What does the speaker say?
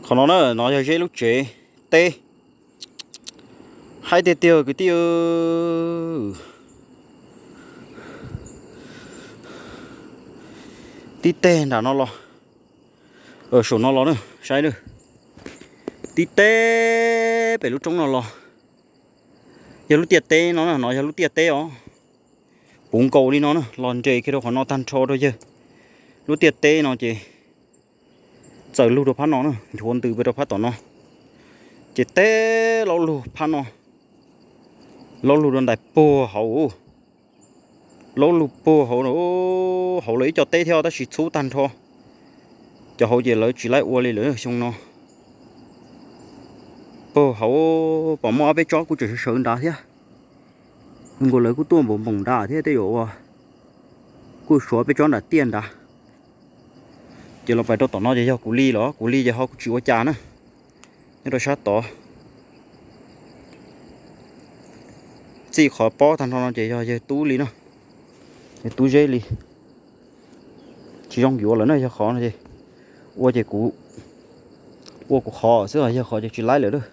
Qhov no na, no yog Zeb lub tsev teb. Haib tiag tiag kwv tij. Tib teg nram no los, saum no los na, saib na. Tib teg pem lub roob no los, yog lub tiaj teb no na, no yog lub tiaj teb os. Puv nkaus li no na, los nres kiag rau qhov no tag nrho rau yawg. Lub tiaj teb no ces txawm lug rau phab no na, nchuav ntws pw rau phab tom no, ces teb laub lug phab no, laub lug rau ntais puag hauv, laub lug puag hauv, hauv lawv ib co teb thiab tab sis txhub tag nrho. Cov hauv ces lawv tsis laib ua li lawm xyoo no. Puag hauv pom muaj ob peb tsob kuj tseem sawv sawv nrad thiab. Nkaus lawv kuj tuaj npaum npaum nrad thiab tej zaum uas kuj suav peb tsob nram tiaj nrad. Ces los pais rau tom no ces yog kuv li los, kuv li ces ho kuv tsis ua cas na. Nyob rau sab tod, txij qhov pob tag nrho no ces yog yawg Tub li no, yawg Tub Zeb li. Tsis zoo yuav lawm na, yog qhov no ces ua ces kuv ua kuv qhov xwb, yog qhov ces tsis laib lawm.